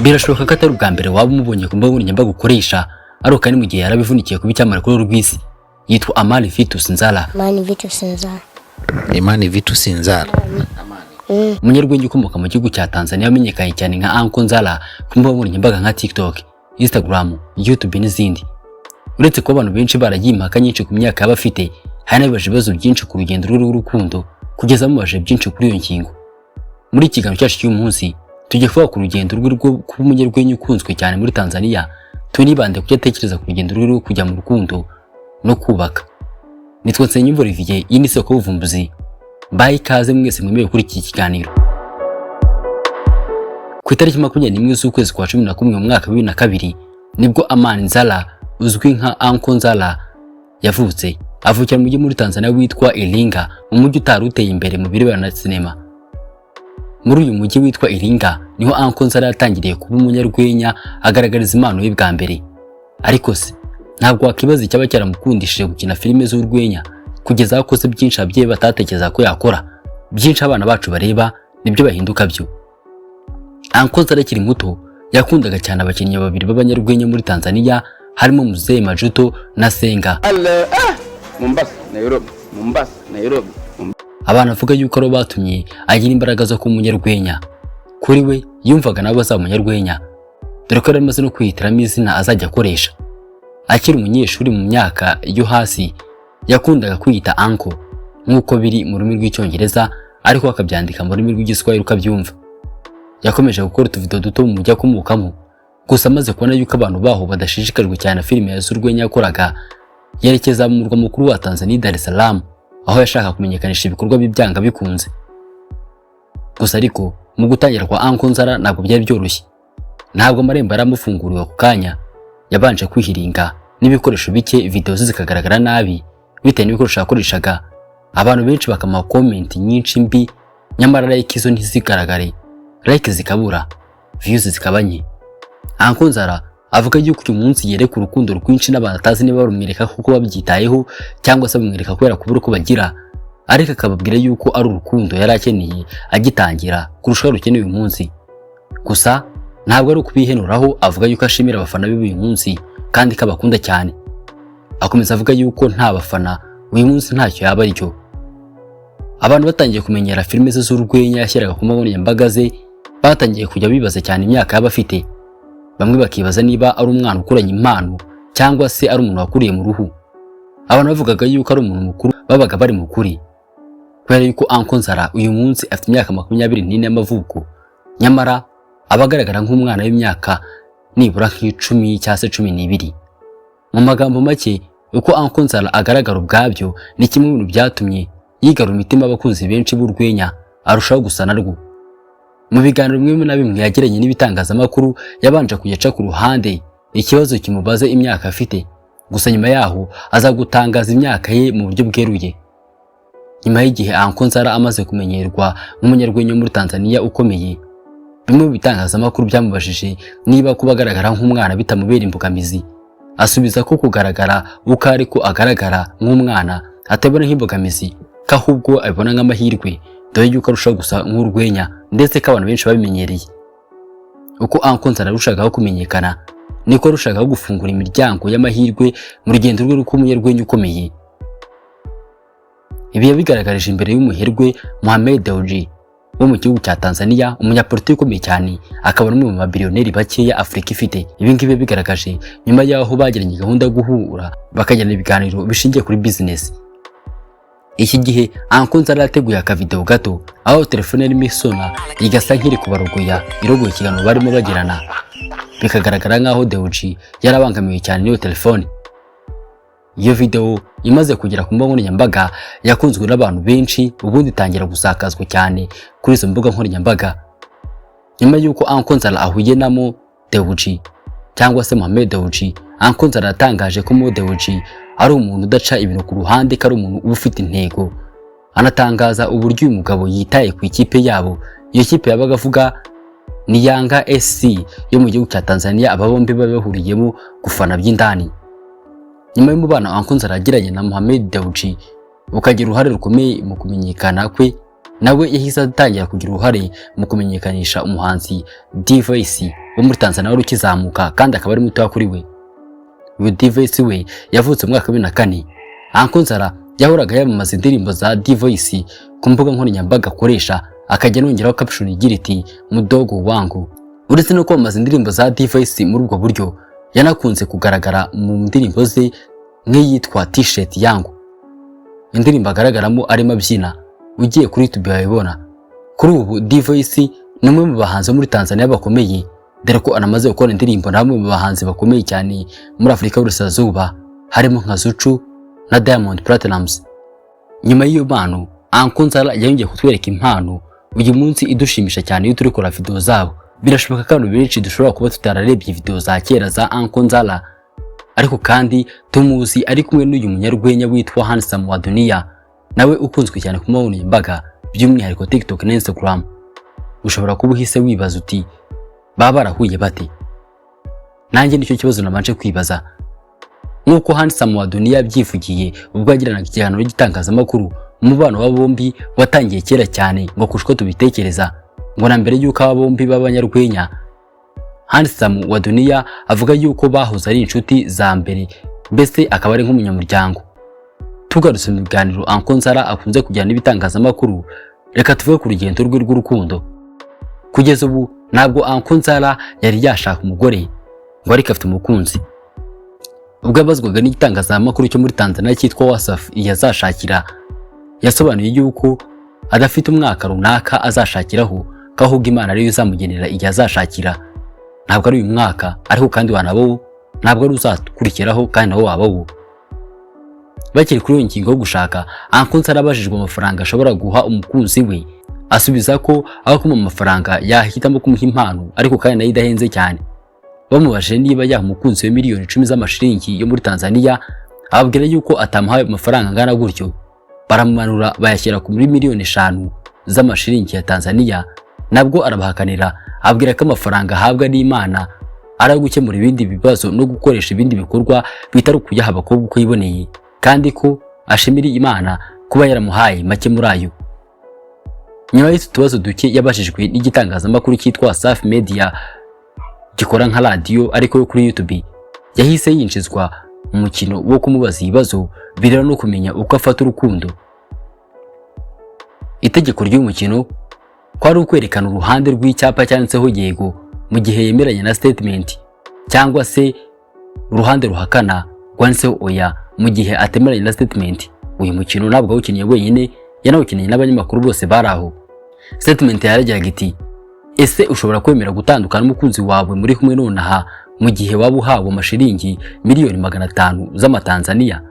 Birashoboka ko atari ubwa mbere waba umubonye ku mbuga nkoranyambaga ukoresha, ariko kandi mu gihe yarabivunikiye kuba icyamamare kuri uru rw'isi. Yitwa Amani Vitus Nzala. Amani Vitus Nzala. Imani Vitus Nzala. Umunyarwenya ukomoka mu gihugu cya Tanzania wamenyekanye cyane nka Uncle Nzala ku mbuga nkoranyambaga nka TikTok, Instagram, YouTube n'izindi. Uretse kuba abantu benshi baragiye impaka nyinshi ku myaka yaba afite, hari n'abibaje ibibazo byinshi ku rugendo rwe rw'urukundo, kugeza bamubaje byinshi kuri iyo ngingo. Muri iki kiganiro cyacu cy'uyu munsi, tugiye kuvuga ku rugendo rwe rwo kuba umunyarwenya ukunzwe cyane muri Tanzania, tunibande ku cyo atekereza ku rugendo rwe rwo kujya mu rukundo no kubaka. Nitwa Nsengiyumva Olivier, iyi ni Isoko y'Ubuvumbuzi. Mbaye ikaze mwese mwemewe kuri iki kiganiro. Ku itariki 21 z'ukwezi kwa 11 mu mwaka wa 2002 nibwo Amani Nzala uzwi nka Uncle Nzala yavutse. Avukira mu mujyi muri Tanzania witwa Iringa, umujyi utari uteye imbere mu birebana na sinema. Muri uyu mujyi witwa Iringa niho Uncle Nzala yatangiriye kuba umunyarwenya, agaragariza impano ye bwa mbere. Ariko se ntabwo wakibaza icyaba cyaramukundishije gukina filime z'urwenya kugeza aho akoze byinshi ababyeyi batatekereza ko yakora? Byinshi abana bacu bareba nibyo bahinduka byo. Uncle Nzala akiri muto yakundaga cyane abakinnyi babiri b'abanyarwenya muri Tanzania, harimo Mzee Majuto na Senga. Mombasa, Nairobi, Mombasa, Nairobi. Abantu bavuga yuko aribo batumye agira imbaraga zo kuba umunyarwenya. Kuri we yumvaga nawe azaba umunyarwenya, dore ko yari amaze no kwihitiramo izina azajya akoresha. Akiri umunyeshuri mu myaka yo hasi yakundaga kwiyita Uncle nk'uko biri mu rurimi rw'Icyongereza, ariko akabyandika mu rurimi rw'Igiswahili ukabyumva. Yakomeje gukora utuvido duto mu mujyi akomokamo, gusa amaze kubona yuko abantu baho badashishikajwe cyane na filime z'urwenya yakoraga, yerekeza mu murwa mukuru wa Tanzania, Dar es Salaam, aho yashaka kumenyekanisha ibikorwa bye byanga bikunze. Gusa ariko mu gutangira kwa Uncle Nzala ntabwo byari byoroshye. Ntabwo amarembo yaramufunguriwe ako kanya. Yabanje kwihiringa n'ibikoresho bike, video ze zikagaragara nabi bitewe n'ibikoresho yakoreshaga, abantu benshi bakamuha comment nyinshi mbi, nyamara like zo ntizigaragare, like zikabura, views zikaba nke. Uncle Nzala avuga yuko uyu munsi yereka urukundo rwinshi n'abantu atazi niba barumwereka kuko babyitayeho cyangwa se bamwereka kubera kubura uko bagira, ariko akababwira yuko ari urukundo yari akeneye agitangira kurusha rukeneye uyu munsi. Gusa ntabwo ari ukubihenuraho, avuga yuko ashimira abafana be uyu munsi kandi ko abakunda cyane. Akomeza avuga yuko nta bafana uyu munsi ntacyo yaba aricyo. Abantu batangiye kumenyera filime ze z'urwenya yashyiraga ku mbuga nkoranyambaga ze, batangiye kujya bibaza cyane imyaka yaba afite. Bamwe bakibaza niba ari umwana ukuranye impano cyangwa se ari umuntu wakuriye mu ruhu. Abantu bavugaga yuko ari umuntu mukuru babaga bari mu kuri, kubera yuko Uncle Nzala uyu munsi afite imyaka 24 y'amavuko, nyamara aba agaragara nk'umwana w'imyaka nibura nk'10 cyangwa se 12. Mu magambo make, uko Uncle Nzala agaragara ubwabyo ni kimwe mu bintu byatumye yigarura imitima y'abakunzi benshi b'urwenya, arushaho gusa narwo. Mu biganiro bimwe na bimwe yagiranye n'ibitangazamakuru, yabanje kujya aca ku ruhande ikibazo kimubaza imyaka afite, gusa nyuma yaho aza gutangaza imyaka ye mu buryo bweruye. Nyuma y'igihe Uncle Nzala amaze kumenyerwa nk'umunyarwenya wo muri Tanzania ukomeye, bimwe mu bitangazamakuru byamubajije niba kuba agaragara nk'umwana bitamubera imbogamizi. Asubiza ko kugaragara uko ari ko agaragara nk'umwana atabona nk'imbogamizi, ko ahubwo abibona nk'amahirwe, dore yuko arushaho gusa nk'urwenya ndetse ko abantu benshi babimenyereye. Uko Uncle Nzala yarushagaho kumenyekana, niko yarushagaho gufungura imiryango y'amahirwe mu rugendo rwe rw'umunyarwenya ukomeye. Ibi yabigaragarije imbere y'umuherwe Mohamed Dewji wo mu gihugu cya Tanzania, umunyapolitiki ukomeye cyane akaba n'umwe mu babiliyoneri bakeya Afurika ifite. Ibi ngibi yabigaragaje nyuma y'aho bagiranye gahunda yo guhura bakagirana ibiganiro bishingiye kuri business. Iki gihe Uncle Nzala yateguye akavideo gato aho telefone yarimo isona igasa nk'iri kubarogoya, irogoye ikiganiro barimo bagirana, bikagaragara nk'aho Dewji yarabangamiwe cyane n'iyo telefone. Iyo video imaze kugera ku mbuga nkoranyambaga yakunzwe n'abantu benshi, ubundi itangira gusakazwa cyane kuri izo mbuga nkoranyambaga. Nyuma y'uko Uncle Nzala ahuye na Mo Dewji cyangwa se Mohamed Dewji, Uncle Nzala yatangaje ko Mo Dewji ari umuntu udaca ibintu ku ruhande, ko ari umuntu uba ufite intego. Anatangaza uburyo uyu mugabo yitaye ku ikipe yabo. Iyo kipe yabaga avuga ni Yanga SC yo mu gihugu cya Tanzania, aba bombi baba bahuriyemo gufana by'indani. Nyuma y'umubano Uncle Nzala yagiranye na Mohamed Dewji ukagira uruhare rukomeye mu kumenyekana kwe Nawe yahise atangira kugira uruhare mu kumenyekanisha umuhanzi D-Voice wo muri Tanzania wari ukizamuka kandi akaba ari mutoya kuri we. Uyu D-Voice we yavutse mu mwaka wa 2004. Uncle Nzara yahoraga yamamaza indirimbo za D-Voice ku mbuga nkoranyambaga akoresha, akajya anongeraho caption igira iti "Mudogo wangu". Uretse no kwamamaza indirimbo za D-Voice muri ubwo buryo, yanakunze kugaragara mu ndirimbo ze nk'iyitwa T-shirt yangu, indirimbo agaragaramo arimo abyina. Ugiye kuri YouTube wayibona. Kuri ubu D-Voice ni umwe mu bahanzi bo muri Tanzania bakomeye, dore ko anamaze gukora indirimbo na bamwe mu bahanzi bakomeye cyane muri Afurika y'Uburasirazuba, harimo nka Zuchu na Diamond Platnumz. Nyuma y'iyo mpano, Uncle Nzara yongeye kutwereka impano uyu munsi idushimisha cyane iyo turi kureba video zabo. Birashoboka ko abantu benshi dushobora kuba tutararebye video za kera za Uncle Nzara, ariko kandi tumuzi ari kumwe n'uyu munyarwenya witwa Handsome wa Dunia, nawe ukunzwe cyane ku mbuga nkoranyambaga, by'umwihariko TikTok na Instagram. Ushobora kuba uhise wibaza uti: "Baba barahuye bate?" Nanjye nicyo kibazo nabanje kwibaza. Nk'uko Handsome wa Dunia yabyivugiye ubwo yagiranaga ikiganiro n'igitangazamakuru, umubano wa bombi watangiye kera cyane ngo kurusha uko tubitekereza, ngo na mbere y'uko aba bombi b'abanyarwenya. Handsome wa Dunia avuga yuko bahoze ari inshuti za mbere, mbese akaba ari nk'umunyamuryango. Tugarutse mu biganiro Uncle Nzara akunze kujyana n'ibitangazamakuru, reka tuvuge ku rugendo rwe rw'urukundo. Kugeza ubu ntabwo Uncle Nzara yari yashaka umugore ngo, ariko afite umukunzi. Ubwo yabazwaga n'igitangazamakuru cyo muri Tanzania cyitwa Wasafi igihe azashakira, yasobanuye yuko adafite umwaka runaka azashakiraho, ko ahubwo Imana ariyo izamugenera igihe azashakira. Ntabwo ari uyu mwaka, ariko kandi wanaba wo, ntabwo ari uzakurikiraho kandi nawo waba wo. Bakiri kuri iyo ngingo yo gushaka, Uncle Nzara abajijwe amafaranga ashobora guha umukunzi we, asubiza ko aho kumuha amafaranga yahitamo kumuha impano, ariko kandi nayo idahenze cyane. Bamubajije niba yaha umukunzi we miliyoni 10 z'amashiringi yo muri Tanzania, ababwira yuko atamuhaye amafaranga angana gutyo. Baramumanura bayashyira kuri miliyoni 5 z'amashiringi ya Tanzania, nabwo arabahakanira, abwira ko amafaranga ahabwa n'Imana ari ayo gukemura ibindi bibazo no gukoresha ibindi bikorwa bitari ukuyaha abakobwa uko yiboneye, kandi ko ashimira Imana kuba yaramuhaye make muri ayo. Nyuma y'utu tubazo duke yabajijwe n'igitangazamakuru cyitwa Safi Media gikora nka radiyo ariko yo kuri YouTube, yahise yinjizwa mu mukino wo kumubaza ibibazo bireba no kumenya uko afata urukundo. Itegeko ry'uyu mukino kwari ukwerekana uruhande rw'icyapa cyanditseho yego mu gihe yemeranya na statement, cyangwa se uruhande ruhakana rwanditseho oya mu gihe atemeranya na statement. Uyu mukino ntabwo awukiniye wenyine, yanawukiniye n'abanyamakuru bose bari aho. Statement yaragiraga iti: "Ese ushobora kwemera gutandukana n'umukunzi wawe muri kumwe nonaha mu gihe waba uhawe amashiringi miliyoni 500 z'amatanzaniya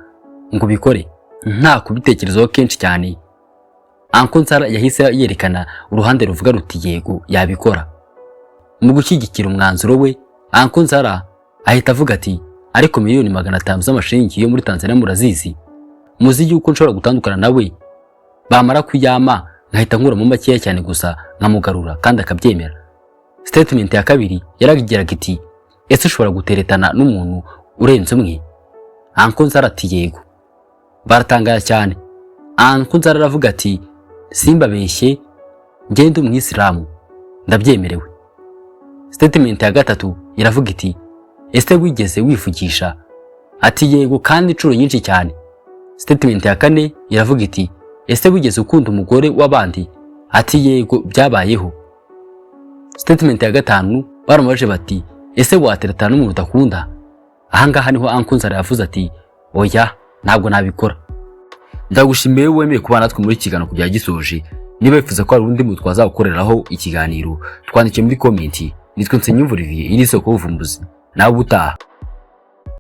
ngo ubikore?" Nta kubitekerezaho kenshi cyane, Uncle Nzara yahise yerekana uruhande ruvuga ruti yego, yabikora. Mu gushyigikira umwanzuro we, Uncle Nzara ahita avuga ati: "Ariko miliyoni 500 z'amashiringi yo muri Tanzania murazizi? Muzi yuko nshobora gutandukana nawe, bamara kuyama nkahita nkuramo makeya cyane gusa nkamugarura kandi akabyemera." Statement ya kabiri yaragiraga iti: "Ese ushobora guteretana n'umuntu urenze umwe?" Uncle Nzara ati yego. Baratangara cyane. Uncle Nzara aravuga ati: "Simbabeshye, ngende umwisilamu, ndabyemerewe." Statement ya gatatu iravuga iti: "Ese wigeze wivugisha?" Ati yego, kandi inshuro nyinshi cyane. Statement ya kane iravuga iti: "Ese wigeze ukunda umugore w'abandi?" Ati yego, byabayeho. Statement ya gatanu baramubajije bati: "Ese wateretana n'umuntu udakunda?" Ahangaha niho Uncle Nzara yavuze ati: "Oya, ntabwo nabikora." Ndagushimiye wemeye kuba natwe muri iki kiganiro kugera gisoje. Niba wifuza ko hari undi muntu twazagukoreraho ikiganiro, twandike muri comment. Nitwe Nsengiyumva Olivier, iri soko y'ubuvumbuzi. Nawe ubutaha.